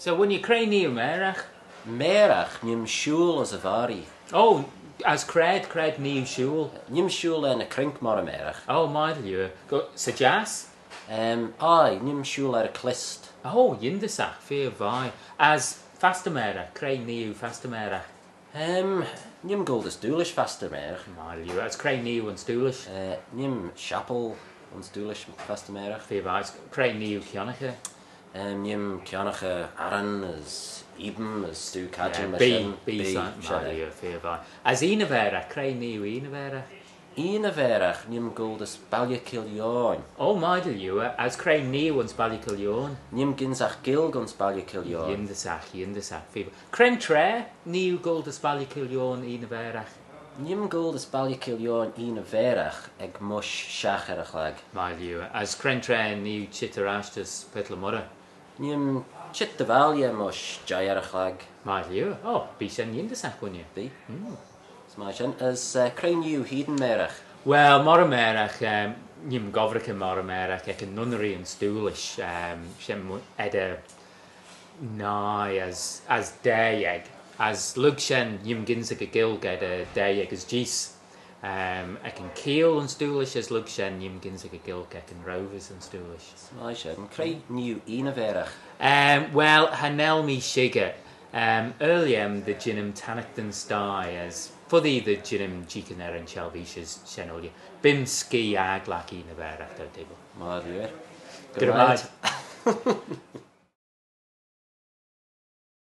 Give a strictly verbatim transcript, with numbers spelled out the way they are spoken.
So, wooinney, cre nee oo mairagh? Mairagh, nee'm shooyl ayns y varree. Oh, as c'raad, c'raad nee oo shooyl? Nee'm shooyl er ny croink moghrey mairagh. Oh, my lord. Go, 'sy jiass? Em, aye, nee'm shooyl er y chlyst. Oh, yindyssagh, feer vie. As fastyr mairagh, cre nee oo fastyr mairagh? Em, nee'm goll dys Doolish fastyr mairagh. My lord, as cre nee oo ayns Doolish? Eh, nee'm shappal ayns Doolish fastyr mairagh. Feer vie, as cre nee oo kionnaghey? Em, nee'm kionnaghey arran as eeym as stoo cadjin. Yeah, myr bee, shen. Bee, bee, shen, my lord, feer vie. As Eney Vairagh, cre nee oo Eney Vairagh? Eney Vairagh, nee'm goll dys Balley Keeill Eoin. Oh, my lord, as cre nee oo ayns Balley Keeill Eoin? Nee'm gynsagh Gaelg ayns Balley Keeill Eoin. Yindyssagh, yindyssagh, feer vie. Cre'n traa nee oo goll dys Balley Keeill Eoin, Eney Vairagh? Nee'm goll dys Balley Keeill Eoin, Eney Vairagh, ec mysh shiaght er y chlag. My lord, as cre'n traa nee oo çheet er ash dys Purt le Moirrey? Nee'm çheet dy valley mysh jeih er y chlag. My lord, oh, bee shen yindyssagh, wooinney. Bee. Mm. As my shen, as, eh, cre nee oo hene mairagh? Well, moghrey mairagh, em, nee'm gobbraghey moghrey mairagh ec yn nunnery ayns Doolish, em, shen mo-, eddyr nuy as, as daa-yeig. As lurg shen nee'm gynsagh y Ghaelg eddyr daa-yeig as jees. Em, ec yn Keeill ayns Doolish, as lurg shen nee'm gynsagh y Ghaelg ec yn Rovers ayns Doolish. As my shen, cre nee oo Eney Vairagh? Em, well, cha nel mee shickyr. Em, ooilley dy jeanym tannaghtyn sthie, as foddee dy jeanym jeeaghyn er yn chelveeshys shen ooilley. Bee'm skee agglagh Eney Vairagh, dou dibbyl. My lord. Good night.